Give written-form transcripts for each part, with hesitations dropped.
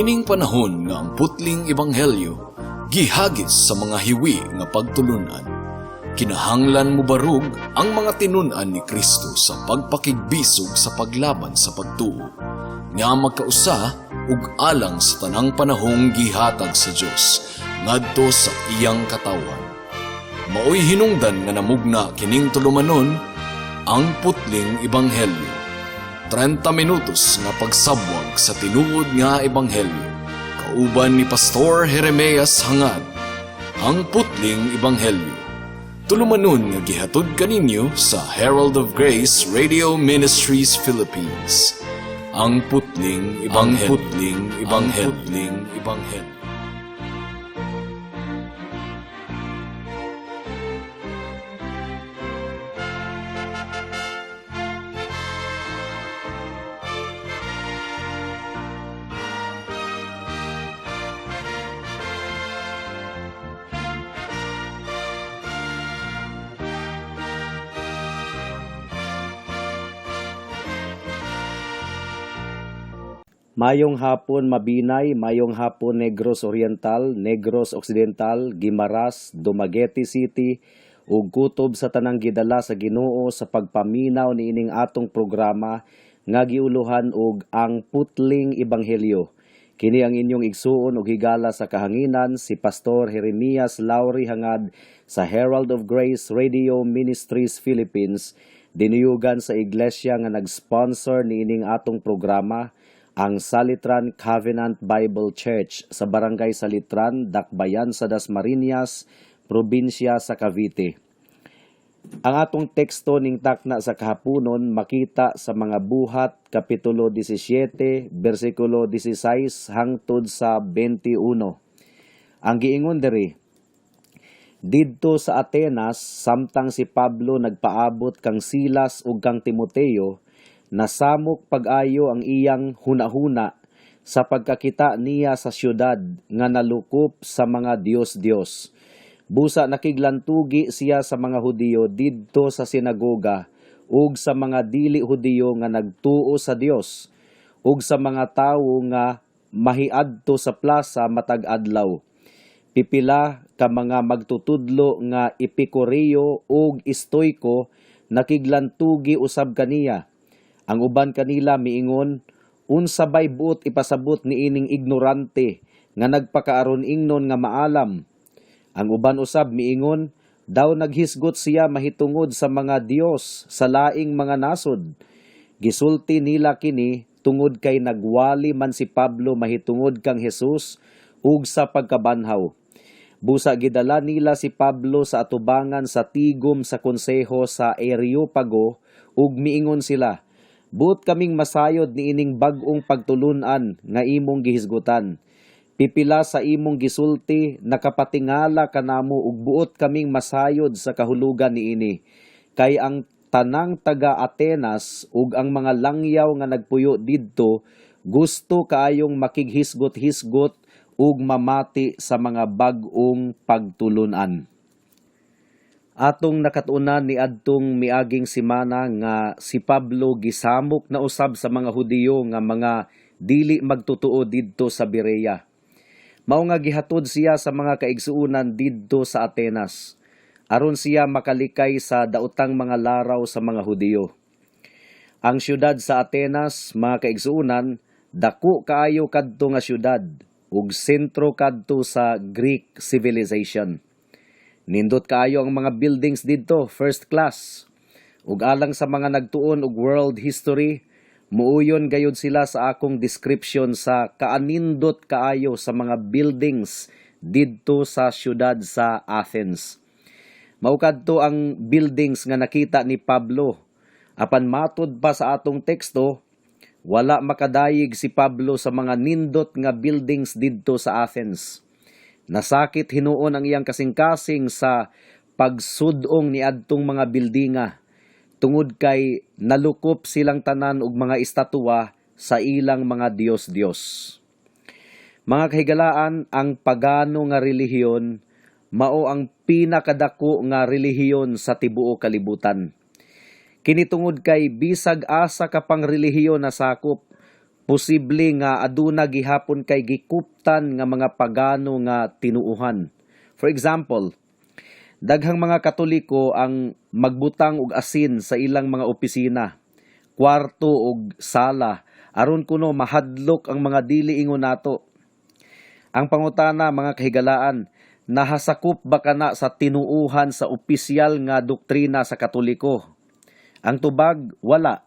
Niining panahon nga ang putling ebanghelyo gihagis sa mga hiwi nga pagtulunan. Kinahanglan mobarug ang mga tinun-an ni Kristo sa pagpakigbisog sa paglaban sa pagtuo nga magkausa ug alang sa tanang panahong gihatag sa Dios ngadto sa iyang katawhan. Maoy hinungdan nga namugna kining tulumanon, Ang Putling Ebanghelyo. 30 minutos nga pagsabwag sa tinuod nga ebanghelyo. Kauban ni Pastor Jeremias Hangad. Ang Putling Ebanghelyo. Tulumanon nga gihatod kaninyo sa Herald of Grace Radio Ministries Philippines. Ang Putling Ebanghelyo. Ang Putling Ebanghelyo. Ang Putling Ebanghelyo. Mayong hapon, Mabinay, mayong hapon, Negros Oriental, Negros Occidental, Guimaras, Dumaguete City, ug kutob sa tanang gidala sa Ginoo sa pagpaminaw niining atong programa nga giuluhan og Ang Putling Ebanghelyo. Kini ang inyong igsuon ug higala sa kahanginan, si Pastor Jeremias Lauri Hangad sa Herald of Grace Radio Ministries Philippines, dinuyugan sa iglesia nga nag-sponsor niining atong programa, ang Salitran Covenant Bible Church sa Barangay Salitran, Dakbayan sa Dasmariñas, probinsya sa Cavite. Ang atong teksto ning takna sa kahaponon makita sa Mga Buhat kapitulo 17 bersikulo 16 hangtod sa 21. Ang giingon diri: "Didto sa Atenas, samtang si Pablo nagpaabot kang Silas ug kang Timoteo, nasamok pag-ayo ang iyang hunahuna sa pagkakita niya sa syudad nga nalukop sa mga Diyos-Diyos. Busa nakiglantugi siya sa mga Hudiyo didto sa sinagoga ug sa mga dili Hudiyo nga nagtuo sa Dios ug sa mga tawo nga mahiadto sa plaza matag adlaw. Pipila ka mga magtutudlo nga Epikureo ug Estoiko nakiglantugi usab kaniya. Ang uban kanila miingon, 'Unsa bay buot ipasabot niining ignorante nga nagpakaaron ingnon nga maalam?' Ang uban usab miingon, 'Daw naghisgot siya mahitungod sa mga Dios sa laing mga nasod.' Gisulti nila kini tungod kay nagwali man si Pablo mahitungod kang Jesus ug sa pagkabanhaw. Busa gidala nila si Pablo sa atubangan sa tigom sa konseho sa Areopago ug miingon sila, 'Buot kaming masayod niining bag-ong pagtulunan nga imong gihisgutan. Pipila sa imong gisulti nakapatingala kanamo ug buot kaming masayod sa kahulugan niini. Kay ang tanang taga Atenas ug ang mga langyaw nga nagpuyo didto gusto kaayong makighisgot-hisgot ug mamati sa mga bag-ong pagtulunan.'" Atong nakatunan niadtong miaging semana nga si Pablo gisamok na usab sa mga Hudiyo nga mga dili magtotoo didto sa Berea. Mao nga gihatod siya sa mga kaigsuonan didto sa Atenas aron siya makalikay sa daotang mga laraw sa mga Hudiyo. Ang syudad sa Atenas, mga kaigsuonan, dako kaayo kadto nga syudad ug sentro kadto sa Greek civilization. Nindot kaayo ang mga buildings didto, first class. Ug alang sa mga nagtuon og world history, muuyon gayud sila sa akong description sa kaanindot kaayo sa mga buildings didto sa syudad sa Athens. Mao kadto ang buildings nga nakita ni Pablo. Apan matud pa sa atong teksto, wala makadayig si Pablo sa mga nindot nga buildings didto sa Athens. Nasakit hinuon ang iyang kasing-kasing sa pagsudong niadtong mga buildinga tungod kay nalukop silang tanan og mga estatwa sa ilang mga Diyos-Diyos. Mga kahigalaan, ang pagano nga relihiyon mao ang pinakadako nga relihiyon sa tibuok kalibutan. Kini tungod kay bisag asa ka pang relihiyon na sakop, Posible nga aduna gihapon kay gikuptan nga mga pagano nga tinuuhan. For example, daghang mga Katoliko ang magbutang og asin sa ilang mga opisina, kwarto og sala aron kuno mahadlok ang mga dili ingon nato. Ang pangutana, mga kahigalaan, nahasakop ba kana sa tinuuhan sa opisyal nga doktrina sa Katoliko? Ang tubag, wala.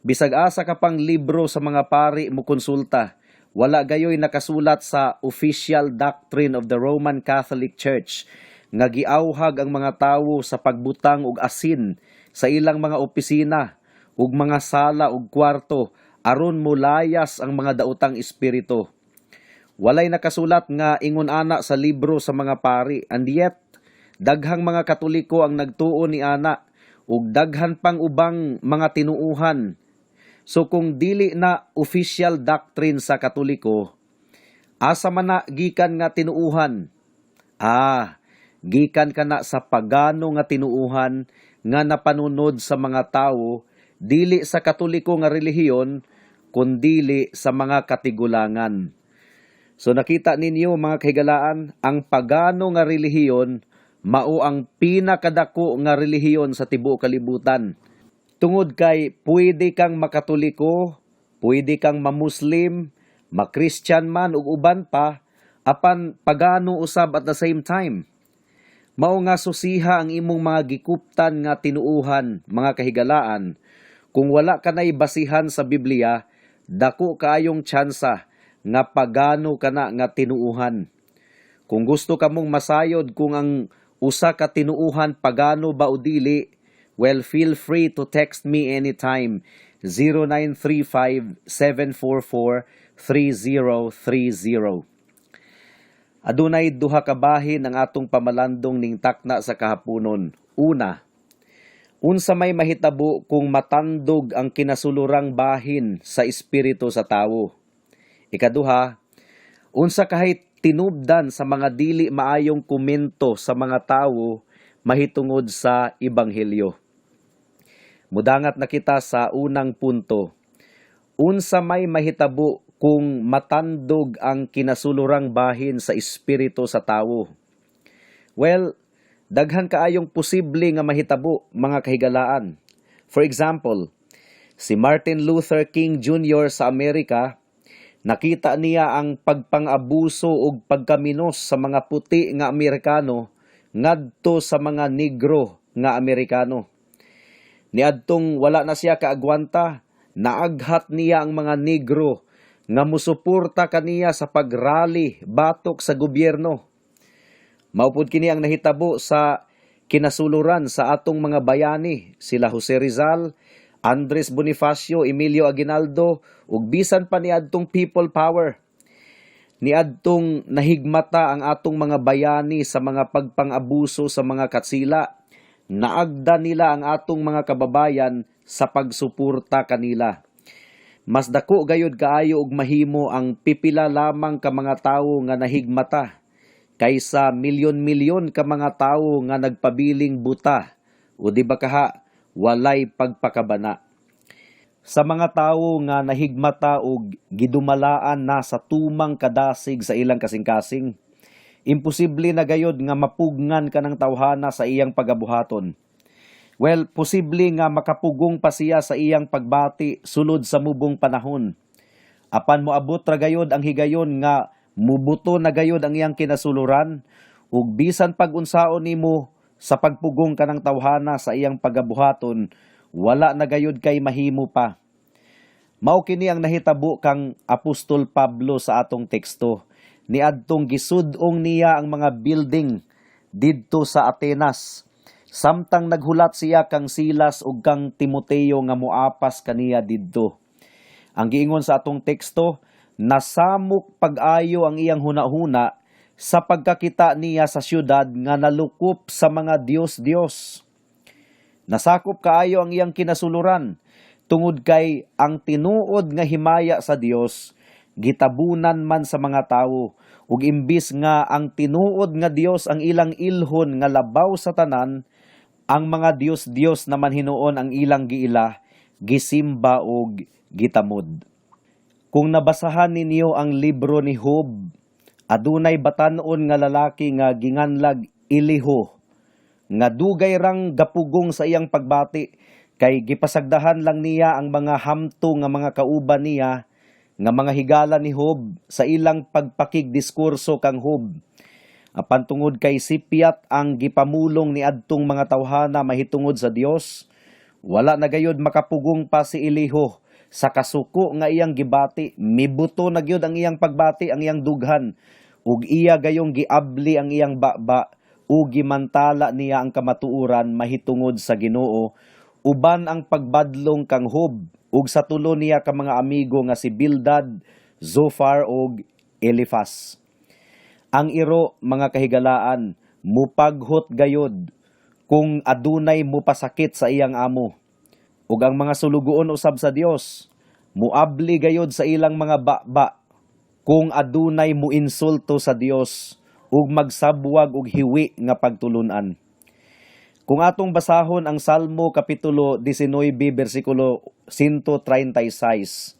Bisag asa ka pang libro sa mga pari mo konsulta, wala gayoy nakasulat sa official doctrine of the Roman Catholic Church nga giawhag ang mga tawo sa pagbutang og asin sa ilang mga opisina ug mga sala ug kwarto aron mulayas ang mga daotang espiritu. Walay nakasulat nga ingon ana sa libro sa mga pari, and yet daghang mga Katoliko ang nagtuo ni ana ug daghan pang ubang mga tinuuhan. So kung dili na official doctrine sa Katoliko, asa man na gikan nga tinuuhan? Ah, gikan kana sa pagano nga tinuuhan nga napanunod sa mga tawo, dili sa Katoliko nga relihiyon, kundili sa mga katigulangan. So nakita ninyo, mga kahigalaan, ang pagano nga relihiyon mao ang pinakadako nga relihiyon sa tibuok kalibutan. Tungod kay pwede kang makatoliko, pwede kang mamuslim, makristiyan man ug uban pa, apan pagano usab at the same time. Mao nga susiha ang imong mga gikuptan nga tinuuhan, mga kahigalaan. Kung wala kanay basihan sa Biblia, dako kaayong tsansa nga pagano kana nga tinuuhan. Kung gusto kamong masayod kung ang usa ka tinuuhan pagano ba o dili, well, feel free to text me anytime. 0935-744-3030. Adunay duha ka bahin ang atong pamalandong ning takna sa kahaponon. Una, unsa may mahitabo kung matandog ang kinasulurang bahin sa espiritu sa tawo? Ikaduha, unsa kahit tinubdan sa mga dili maayong komento sa mga tawo mahitungod sa ebanghelyo? Mudangat na kita sa unang punto. Unsa may mahitabo kung matandog ang kinasulurang bahin sa espiritu sa tawo? Well, daghan kaayong posible nga mahitabo, mga kahigalaan. For example, si Martin Luther King Jr. sa Amerika, nakita niya ang pagpang-abuso ug pagkaminos sa mga puti nga Amerikano ngadto sa mga Negro nga Amerikano. Niadtong wala na siya kaagwanta, naaghat niya ang mga Negro nga musuporta kaniya sa pagrally batok sa gobyerno. Mao pud kini ang nahitabo sa kinasuluran sa atong mga bayani, sila Jose Rizal, Andres Bonifacio, Emilio Aguinaldo ug bisan pa niadtong People Power. Niadtong nahigmata ang atong mga bayani sa mga pagpang-abuso sa mga katsila, naagda nila ang atong mga kababayan sa pagsuporta kanila. Mas dako gayud kaayo og mahimo ang pipila lamang ka mga tawo nga nahigmata kaysa milyon-milyon ka mga tawo nga nagpabiling buta o di ba kaha walay pagpakabana. Sa mga tawo nga nahigmata og gidumalaan na sa tumang kadasig sa ilang kasing-kasing, imposible na gayod nga mapugngan kanang tawhana sa iyang pagabuhaton. Well, posible nga makapugong pa siya sa iyang pagbati sulod sa mubong panahon. Apan moabot ra gayod ang higayon nga mubuto na gayod ang iyang kinasuluran ug bisan pag-unsaon nimo sa pagpugong kanang tawhana sa iyang pagabuhaton, wala na gayod kay mahimo pa. Mao kini ang nahitabo kang Apostol Pablo sa atong teksto. Niadtong gisud-ong niya ang mga building didto sa Atenas. Samtang naghulat siya kang Silas ug kang Timoteo nga moapas kaniya didto. Ang giingon sa atong teksto, nasamok pag-ayo ang iyang hunahuna sa pagkakita niya sa syudad nga nalukop sa mga Diyos-Diyos. Nasakop kaayo ang iyang kinasuluran tungod kay ang tinuod nga himaya sa Dios gitabunan man sa mga tawo, ug imbis nga ang tinuod nga Dios ang ilang ilhon nga labaw sa tanan, ang mga Dios-Dios naman hinuon ang ilang giila, gisimba ug gitamod. Kung nabasahan ninyo ang libro ni Job, adunay batanon nga lalaki nga ginganlag Elihu, nga dugay rang gapugong sa iyang pagbati, kay gipasagdahan lang niya ang mga hamtong nga mga kauban niya nga mga higala ni Job sa ilang pagpakigdiskurso kang Job. Apan tungod kay sipyat ang gipamulong ni adtong mga tawhana mahitungod sa Dios, wala na gayod makapugong pa si Elihu sa kasuko nga iyang gibati. Mibuto na gyud ang iyang pagbati, ang iyang dughan, ug iya gayong giabli ang iyang baba ug gimantala niya ang kamatuoran mahitungod sa Ginoo uban ang pagbadlong kang Job ug sa tulo niya ka mga amigo nga si Bildad, Zophar ug Eliphaz. Ang iro, mga kahigalaan, mupaghot gayod kung adunay mupasakit sa iyang amo. Ug ang mga sulugoon usab sa Dios, muabli gayod sa ilang mga baba kung adunay muinsulto sa Dios ug magsabwag og hiwi nga pagtulunan. Kung atong basahon ang Salmo kapitulo 19 bersikulo 136,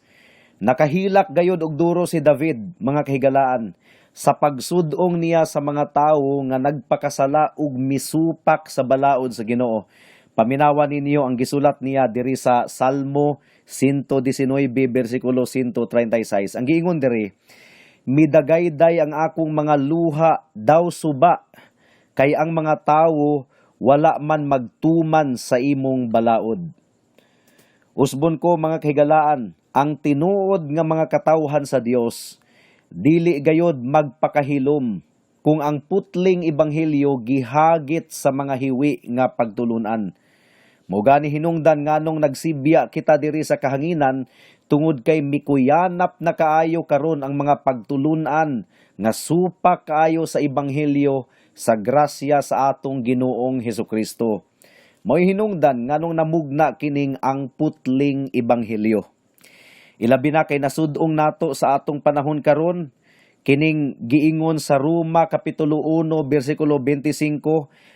nakahilak gayod og duro si David, mga kahigalaan, sa pagsudong niya sa mga tawo nga nagpakasala ug misupak sa balaod sa Ginoo. Paminawa ninyo ang gisulat niya diri sa Salmo 119 bersikulo 136. Ang giingon diri, "Midagayday ang akong mga luha daw suba kay ang mga tawo wala man magtuman sa imong balaod." Usbon ko, mga kahigalaan, ang tinuod nga mga katawhan sa Dios dili gayod magpakahilom kung ang putling ebanghelyo gihagit sa mga hiwi nga pagtulunan. Mao gani hinungdan nganong nagsibya kita diri sa kahanginan, tungod kay mikuyanap na kaayo karon ang mga pagtulunan nga supak kaayo sa ebanghelyo sa grasya sa atong Ginoong Hesukristo. Mao'y hinungdan nganong namugna kining ang putling ebanghelyo. Ilabi na kay nasudong nato sa atong panahon karon kining giingon sa Roma kapitulo 1 bersikulo 25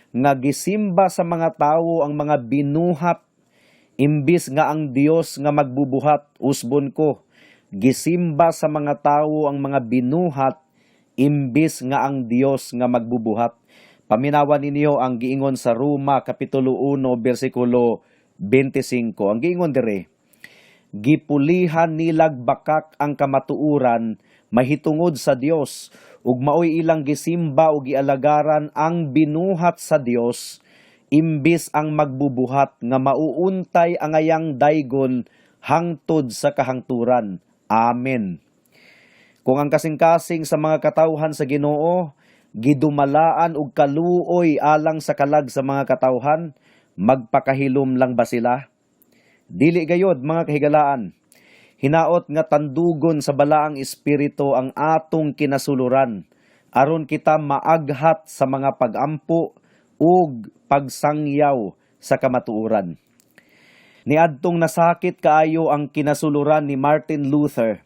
nga gisimba sa mga tawo ang mga binuhat imbis nga ang Dios nga magbubuhat. Usbon ko, gisimba sa mga tawo ang mga binuhat imbis nga ang Dios nga magbubuhat. Paminawa ninyo ang giingon sa Roma kapitulo 1 bersikulo 25. Ang giingon dire, "Gipulihan nilag bakak ang kamatuoran mahitungod sa Dios ug maoy ilang gisimba ug gialagaran ang binuhat sa Dios imbis ang magbubuhat nga mauuntay ang ayang daygon hangtod sa kahangturan. Amen." Kung ang kasing-kasing sa mga katawhan sa Ginoo gidumalaan og kaluoy alang sa kalag sa mga katawhan, magpakahilom lang ba sila? Dili gayod, mga kahigalaan. Hinaot nga tandugon sa balaang espiritu ang atong kinasuluran aron kita maaghat sa mga pagampo ug pagsangyaw sa kamatuoran. Niadtong nasakit kaayo ang kinasuluran ni Martin Luther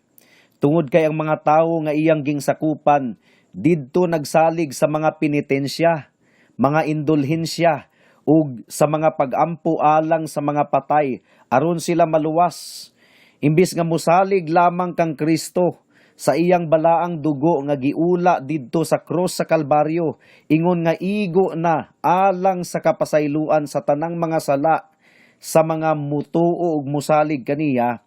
tungod kay ang mga tawo nga iyang gingsakupan didto nagsalig sa mga penitensya, mga indulhensya ug sa mga pagampo alang sa mga patay aron sila maluwas, imbis nga musalig lamang kang Kristo sa iyang balaang dugo nga giula didto sa krus sa Kalbaryo, ingon nga igo na alang sa kapasayloan sa tanang mga sala sa mga mutuo ug musalig kaniya.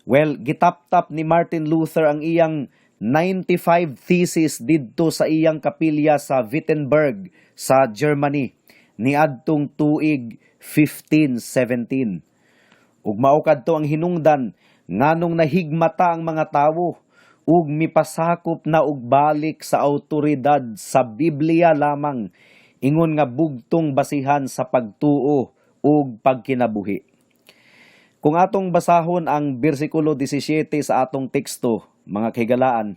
Well, gitaptap ni Martin Luther ang iyang 95 Thesis didto sa iyang kapilya sa Wittenberg sa Germany niadtong tuig 1517. Ug mao kadto ang hinungdan nganong nahigmata ang mga tawo ug mipasakop na og balik sa autoridad sa Biblia lamang ingon nga bugtong basihan sa pagtuo ug pagkinabuhi. Kung atong basahon ang bersikulo 17 sa atong teksto, mga kahigalaan,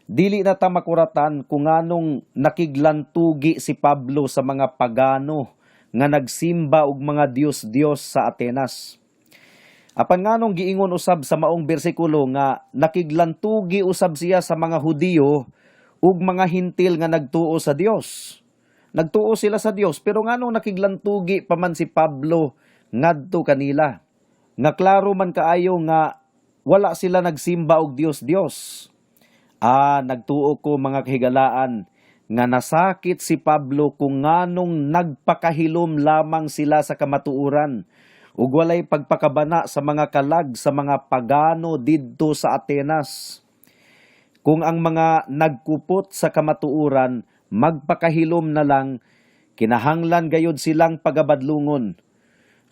dili na ta makuratan kung nganong nakiglantugi si Pablo sa mga pagano nga nagsimba og mga Diyos-Diyos sa Atenas. Apan nganong giingon usab sa maong bersikulo nga nakiglantugi usab siya sa mga Hudiyo ug mga Hintil nga nagtuo sa Dios? Nagtuo sila sa Dios, pero nganong nakiglantugi pa man si Pablo ngadto kanila? Nga klaro man kaayo nga Wala sila nagsimba og Dios-Dios. Ah, nagtuo ko, mga kahigalaan, nga nasakit si Pablo kung nganong nagpakahilom lamang sila sa kamatuoran ug walay pagpakabana sa mga kalag sa mga pagano didto sa Atenas. Kung ang mga nagkupot sa kamatuoran magpakahilom na lang, kinahanglan gayud silang pagabadlungon.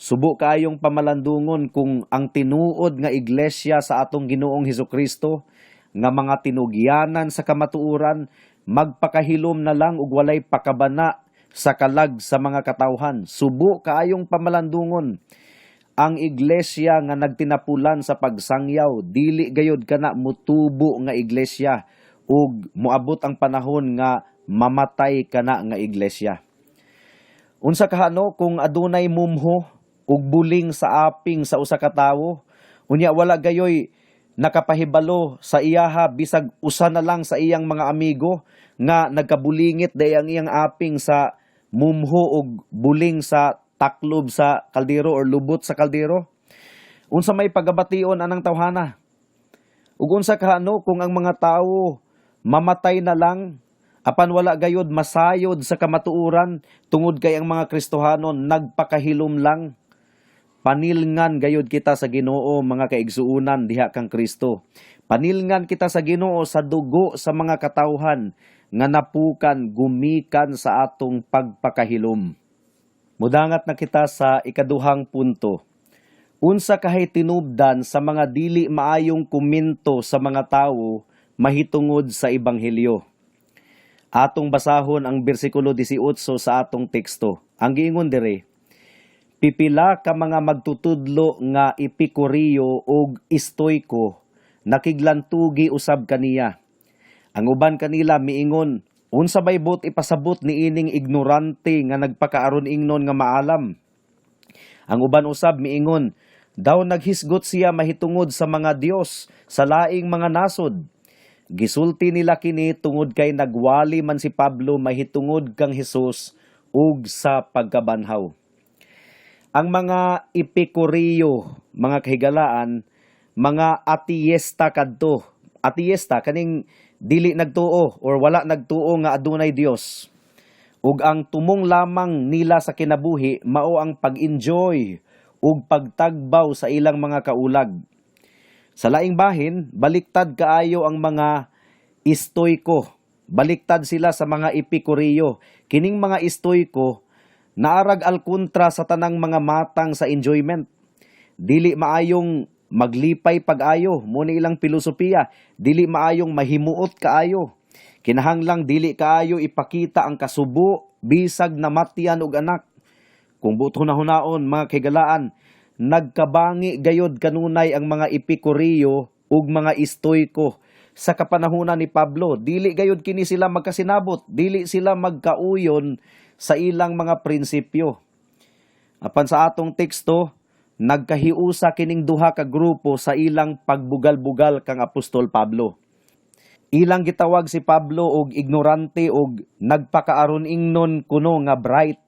Subo kaayong pamalandungon kung ang tinuod nga iglesia sa atong Ginoong Hesukristo nga mga tinugyanan sa kamatuoran magpakahilom na lang ug walay pakabana sa kalag sa mga katawhan. Subo kaayong pamalandungon. Ang iglesia nga nagtinapulan sa pagsangyaw, dili gayod kana mutubo nga iglesia ug moabot ang panahon nga mamatay kana nga iglesia. Unsa kahano kung adunay mumho ug buling sa aping sa usa ka tawo, unya wala gayoy nakapahibalo sa iyaha bisag usa na lang sa iyang mga amigo nga nagkabulingit day ang iyang aping sa mumho ug buling sa taklob sa kaldero or lubot sa kaldero? Unsa may pagabation anang tawhana? Ug unsa kahano kung ang mga tawo mamatay na lang apan wala gayod masayod sa kamatuoran tungod kay ang mga Kristohanon nagpakahilom lang? Panilngan gayod kita sa Ginoo, mga kaigsuunan diha kang Kristo. Panilngan kita sa Ginoo sa dugo sa mga katawhan nga napukan gumikan sa atong pagpakahilom. Mudangat na kita sa ikaduhang punto. Unsa kahay tinubdan sa mga dili maayong komento sa mga tawo mahitungod sa ebanghelyo? Atong basahon ang bersikulo 18 sa atong teksto. Ang giingon dire, "Pipila ka mga magtutudlo nga Epicureo ug Estoico nakiglantugi usab kaniya. Ang uban kanila miingon, 'Unsa bay buot ipasabot niining ignorante nga nagpakaaron ingnon nga maalam?' Ang uban usab miingon, 'Daw naghisgot siya mahitungod sa mga Dios sa laing mga nasod.' Gisulti nila kini tungod kay nagwali man si Pablo mahitungod kang Hesus ug sa pagkabanhaw." Ang mga Epicureo, mga kahigalaan, mga ateista kadto. Ateista kaning dili nagtuo or wala nagtuo nga adunay Dios. Ug ang tumong lamang nila sa kinabuhi mao ang pag-enjoy ug pagtagbaw sa ilang mga kaulag. Sa laing bahin, baliktad kaayo ang mga Estoiko. Baliktad sila sa mga Epicureo. Kining mga Estoiko, naarag alkontra sa tanang mga matang sa enjoyment. Dili maayong maglipay pag-ayo, mao ni ilang filosofiya. Dili maayong mahimuot kaayo. Kinahanglang dili kaayo ipakita ang kasubo bisag namatyan og anak. Kung buot hunahunaon, mga kahigalaan, nagkabangi gayod kanunay ang mga Epicureo ug mga Estoiko sa kapanahunan ni Pablo. Dili gayod kini sila magkasinabot, dili sila magkauyon sa ilang mga prinsipyo. Apan sa atong teksto, nagkahiusa kining duha ka grupo sa ilang pagbugal-bugal kang Apostol Pablo. Ilang gitawag si Pablo og ignorante og nagpakaaron ingnon kuno nga bright.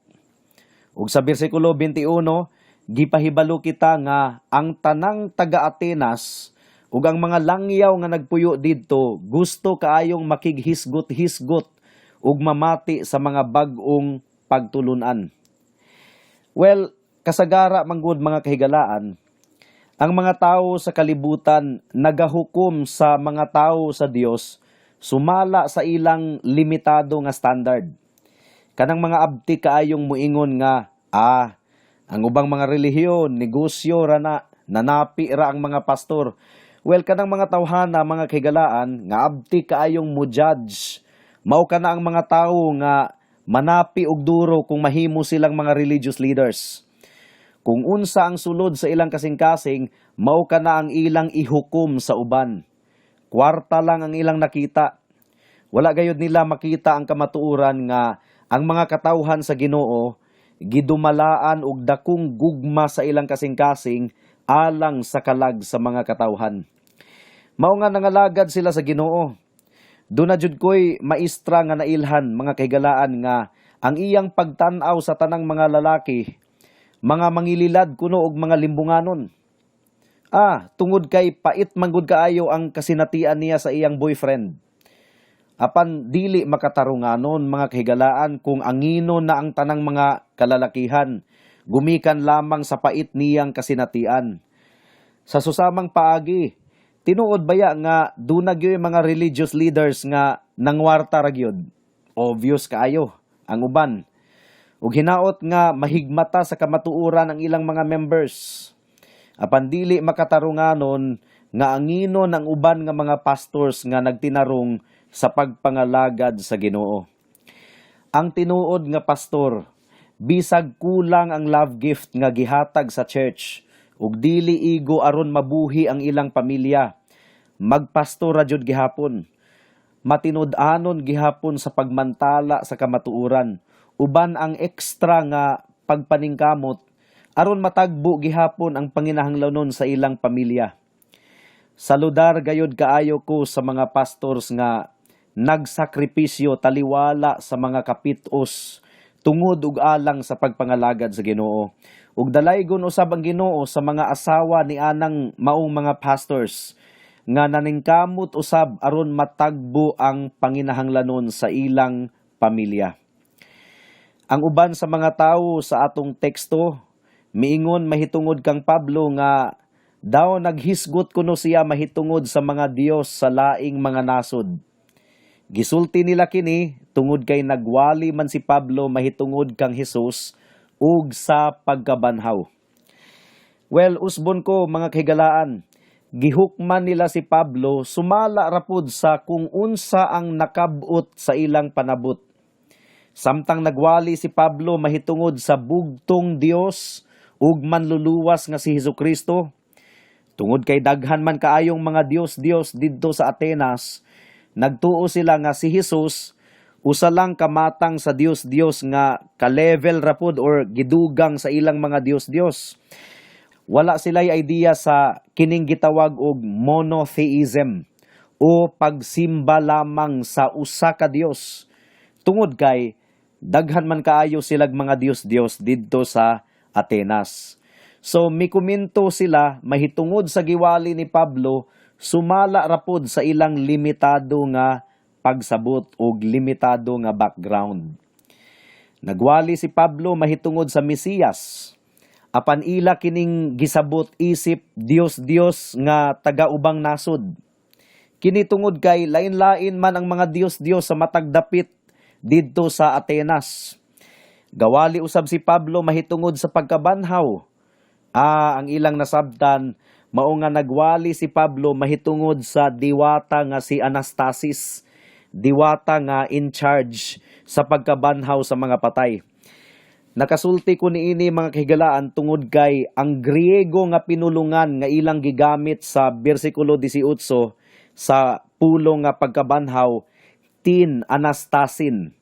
Ug sa bersikulo 21, gipahibalo kita nga ang tanang taga Atenas ug ang mga langyaw nga nagpuyo didto gusto kaayong makighisgot-hisgot ug mamati sa mga bag-ong pagtulunan. Well, kasagara manggod, mga kahigalaan, ang mga tao sa kalibutan nagahukom sa mga tao sa Dios sumala sa ilang limitado nga standard. Kanang mga abti kaayong muingon nga, "Ah, ang ubang mga relihiyon, negosyo ra na, nanapi ra ang mga pastor." Well, kanang mga tawhana, mga kahigalaan, nga abti kaayong mo judge, mao kana ang mga tawo nga manapi og duro kung mahimo silang mga religious leaders. Kung unsa ang sulod sa ilang kasing-kasing, mao kana ang ilang ihukom sa uban. Kwarta lang ang ilang nakita. Wala gayud nila makita ang kamatuoran nga ang mga katawhan sa Ginoo gidumalaan og dakong gugma sa ilang kasing-kasing alang sa kalag sa mga katawhan. Mao nga nangalagad sila sa Ginoo. Duna jud ko'y maestra nga nailhan, mga kahigalaan, nga ang iyang pagtan-aw sa tanang mga lalaki, mga mangililad kuno og mga limbunganon. Tungod kay pait manggod kaayo ang kasinatian niya sa iyang boyfriend. Apan dili makatarunganon, mga kahigalaan, kung angino na ang tanang mga kalalakihan gumikan lamang sa pait niyang kasinatian. Sa susamang paagi, tinuod baya nga duna gyoy mga religious leaders nga nangwarta ra gyud? Obvious kaayo ang uban. Ug hinaot nga mahigmata sa kamatuoran ang ilang mga members. Apan dili makatarunganon nga angino ng uban nga mga pastors nga nagtinarong sa pagpangalagad sa Ginoo. Ang tinuod nga pastor, bisag kulang ang love gift nga gihatag sa church ug dili igo aron mabuhi ang ilang pamilya, magpastor ra jud gihapon. Matinud-anon gihapon sa pagmantala sa kamatuoran, uban ang extra nga pagpaningkamot aron matagbo gihapon ang panginahanglanon sa ilang pamilya. Saludar gayod kaayo ko sa mga pastors nga nagsakripisyo taliwala sa mga kapitos tungod ug alang sa pagpangalagad sa Ginoo. Ug dalaygon usab ang Ginoo sa mga asawa ni anang maong mga pastors nga naningkamot usab aron matagbo ang panginahanglanon sa ilang pamilya. Ang uban sa mga tawo sa atong teksto miingon mahitungod kang Pablo nga daw naghisgot kuno siya mahitungod sa mga Dios sa laing mga nasod. Gisulti nila kini tungod kay nagwali man si Pablo mahitungod kang Hesus ug sa pagkabanhaw. Well, usbon ko, mga kahigalaan, gihukman nila si Pablo sumala rapod sa kung unsa ang nakabot sa ilang panabot. Samtang nagwali si Pablo mahitungod sa bugtong Dios ug manluluwas nga si Hesukristo, tungod kay daghan man kaayong mga Dios-Dios didto sa Atenas, nagtuo sila nga si Jesus usa lang kamatang sa Dios-Dios nga ka-level rapod or gidugang sa ilang mga Dios-Dios. Wala sila'y idea sa kining gitawag og monotheism o pagsimba lamang sa usa ka Dios. Tungod kay daghan man kaayo silag mga Dios-Dios didto sa Atenas. So mikuminto sila mahitungod sa giwali ni Pablo sumala rapod sa ilang limitado nga pagsabot og limitado nga background. Nagwali si Pablo mahitungod sa Mesiyas. Apan ila kining gisabot isip Dios-Dios nga taga-ubang nasod. Kini tungod kay lain-lain man ang mga Dios-Dios sa matag dapit didto sa Atenas. Gawali usab si Pablo mahitungod sa pagkabanhaw. Ang ilang nasabtan mao nga nagwali si Pablo mahitungod sa diwata nga si Anastasis, diwata nga in charge sa pagkabanhaw sa mga patay. Nakasulti ko niini, mga kahigalaan, tungod kay ang Griego nga pinulungan nga ilang gigamit sa bersikulo 18 sa pulong nga pagkabanhaw, tin anastasin,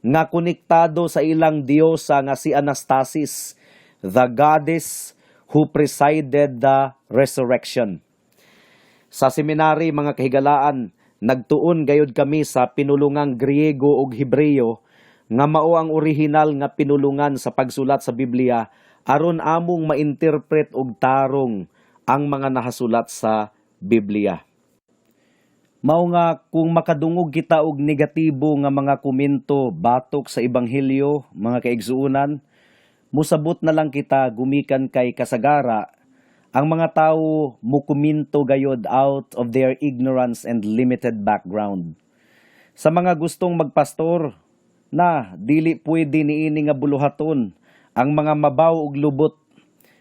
nga konektado sa ilang diyosa nga si Anastasis, the goddess who presided the resurrection. Sa seminary, mga kahigalaan, nagtuon gayud kami sa pinulungang Griego ug Hebreo nga mao ang orihinal nga pinulungan sa pagsulat sa Biblia aron among mainterpret og tarong ang mga nahasulat sa Biblia. Mao nga kung makadungog kita og negatibo nga mga komento batok sa ebanghelyo, mga kaigsuonan, musabot na lang kita gumikan kay kasagara ang mga tawo mukuminto gayod out of their ignorance and limited background. Sa mga gustong magpastor na dili pwede niini nga buluhaton ang mga mabaw ug lubot,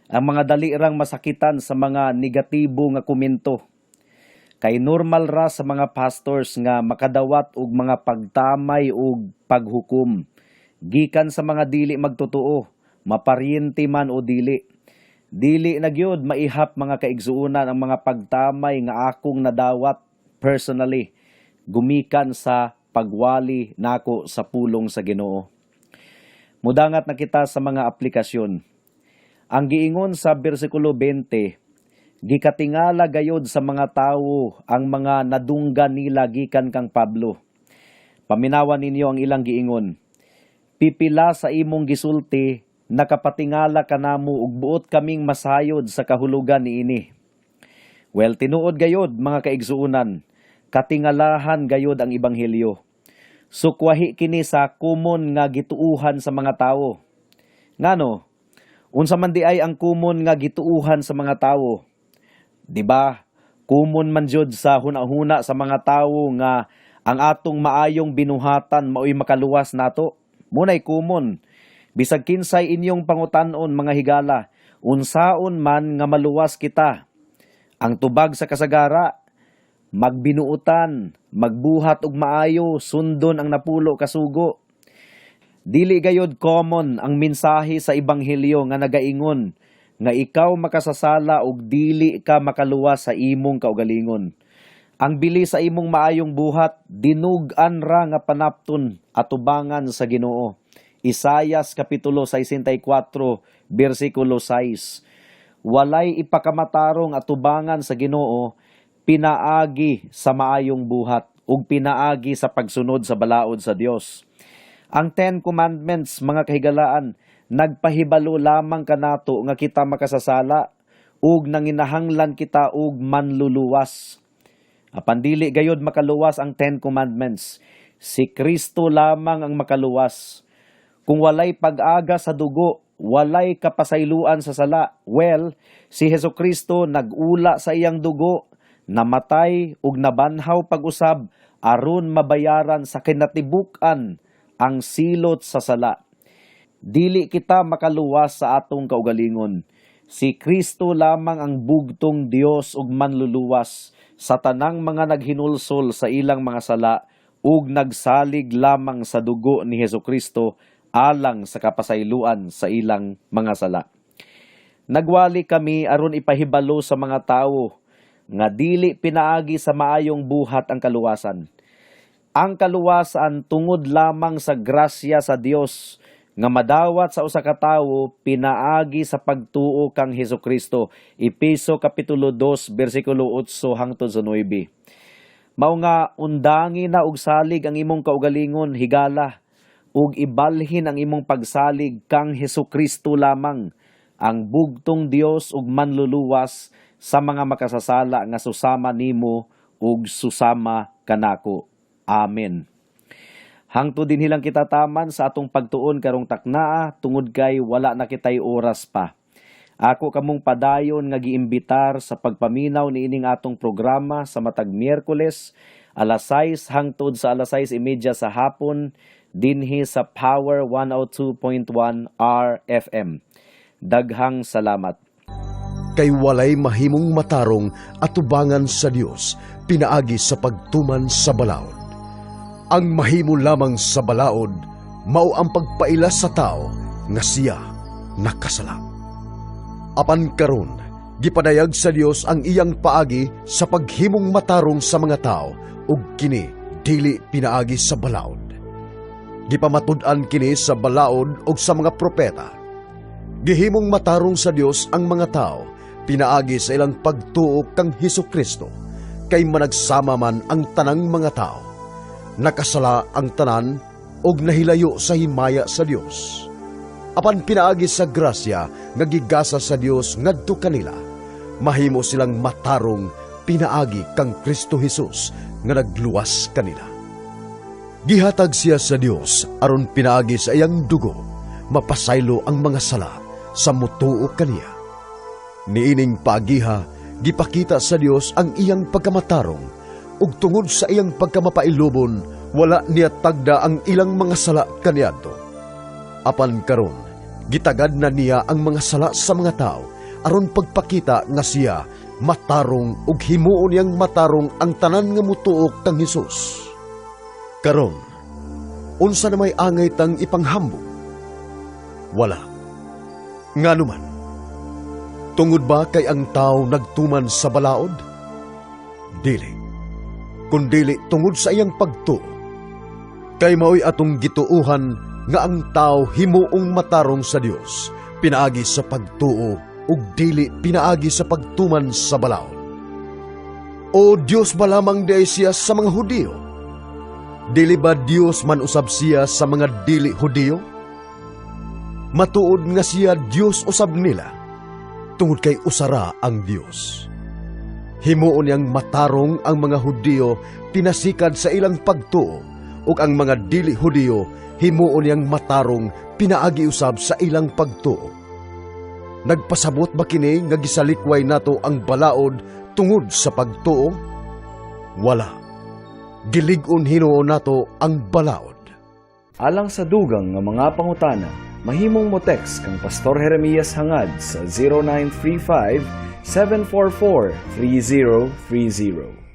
ang mga dali rang masakitan sa mga negatibo nga komento. Kay normal ra sa mga pastors nga makadawat og mga pagtamay ug paghukom gikan sa mga dili magtotoo, maparyente man o dili. Dili na gyud maihap, mga kaigsuonan, ang mga pagtamay nga akong nadawat personally gumikan sa pagwali nako sa pulong sa Ginoo. Mudangat na kita sa mga aplikasyon. Ang giingon sa bersikulo 20, gikatingala gayod sa mga tawo ang mga nadunggan nila gikan kang Pablo. Paminawan ninyo ang ilang giingon. "Pipila sa imong gisulti nakapatingala kanamo ug buot kaming masayod sa kahulugan niini." Well, tinuod gayod, mga kaigsuunan, katingalahan gayod ang ebanghelyo. Sukwahi kini sa common nga gituuhan sa mga tawo. Ngano? Unsa man diay ang common nga gituuhan sa mga tawo? 'Di ba? Common man jud sa huna-huna sa mga tawo nga ang atong maayong binuhatan maoy makaluwas nato. Mao nay common. Bisag kinsay inyong pangutan-on, mga higala, unsaon man nga maluwas kita? Ang tubag sa kasagara, magbinuutan, magbuhat og maayo, sundon ang 10 ka sugo. Dili gayod common ang mensahe sa ebanghelyo nga nagaingon nga ikaw makasasala ug dili ka makaluwas sa imong kaugalingon. Ang bili sa imong maayong buhat, dinug-an ra nga panapton atubangan sa Ginoo. Isayas kapitulo 64 bersikulo 6. Walay ipakamatarong atubangan sa Ginoo pinaagi sa maayong buhat ug pinaagi sa pagsunod sa balaod sa Dios. Ang Ten Commandments, mga kahigalaan, nagpahibalo lamang kanato nga kita makasasala ug nanginahanglan kita og manluluwas. Apan dili gayod makaluwas ang Ten Commandments. Si Kristo lamang ang makaluwas. Kung walay pag-aga sa dugo, walay kapasayloan sa sala. Well, si Heso Kristo nag-ula sa iyang dugo, namatay ug nabanhaw pag-usab aron mabayaran sa kinatibuk-an ang silot sa sala. Dili kita makaluwas sa atong kaugalingon. Si Kristo lamang ang bugtong Dios ug manluluwas sa tanang mga naghinulsol sa ilang mga sala ug nagsalig lamang sa dugo ni Heso Kristo alang sa kapasayloan sa ilang mga sala. Nagwali kami aron ipahibalo sa mga tawo nga dili pinaagi sa maayong buhat ang kaluwasan. Ang kaluwasan tungod lamang sa grasya sa Dios nga madawat sa usa ka tawo pinaagi sa pagtuo kang Hesus Kristo. Epeso kapitulo 2 bersikulo 8 hangtod sa 9. Mao nga undangi na og salig ang imong kaugalingon, higala, ug ibalhin ang imong pagsalig kang Hesus Kristo lamang, ang bugtong Dios ug manluluwas sa mga makasasala nga susama nimo ug susama kanako. Amen. Hangtod dinhi lang kita taman sa atong pagtuon karong taknaa tungod kay wala na kitay oras pa. Ako kamong padayon nga giimbitar sa pagpaminaw niining atong programa sa matag Miyerkules alas 6 hangtod sa alas 6:30 sa hapon dinhi sa Power 102.1 RFM. Daghang salamat. Kay walay mahimong matarong atubangan sa Dios pinaagi sa pagtuman sa balaod. Ang mahimo lamang sa balaod mao ang pagpaila sa tao nga siya nakasala. Apan karon, gipadayag sa Dios ang iyang paagi sa paghimong matarong sa mga tao ug kini dili pinaagi sa balaod. Gipamatud-an kini sa balaod ug sa mga propeta. Gihimong matarong sa Dios ang mga tao pinaagi sa ilang pagtuo kang Hesus Kristo, kay managsama man ang tanang mga tao. Nakasala ang tanan ug nahilayo sa himaya sa Dios. Apan pinaagi sa grasya nga gigasa sa Dios ngadto kanila, mahimo silang matarong pinaagi kang Kristo Jesus nga nagluwas kanila. Gihatag siya sa Dios aron pinaagi sa iyang dugo mapasaylo ang mga sala sa mutuo kaniya. Niining paagiha, gipakita sa Dios ang iyang pagkamatarong ug tungod sa iyang pagkamapailubon, wala niya tagda ang ilang mga sala kaniadto. Apan karon, gitagad na niya ang mga sala sa mga tao aron pagpakita nga siya matarong ug himuon niyang matarong ang tanan nga mutuo kang Hesus. Karon, unsa na may angay tang ipanghambog? Wala. Ngano man? Tungod ba kay ang tao nagtuman sa balaod? Dili. Kundili tungod sa iyang pagtuo. Kay mao'y atong gituuhan nga ang tao himuong matarong sa Dios pinaagi sa pagtuo ug dili pinaagi sa pagtuman sa balaod. O Dios ba lamang diay siya sa mga Hudiyo? Dili ba Dios man usab siya sa mga dili Hudiyo? Matuod nga siya Dios usab nila, tungod kay usara ang Dios. Himuon niyang matarong ang mga Hudiyo pinasikad sa ilang pagtuo ug ang mga dili Hudiyo himuon niyang matarong pinaagi usab sa ilang pagtuo. Nagpasabot ba kini nga gisalikway nato ang balaod tungod sa pagtuo? Wala. Gilig-on hinuon nato ang balaod. Alang sa dugang nga mga pangutana, mahimong mo text kang Pastor Jeremias Hangad sa 0935 744 3030.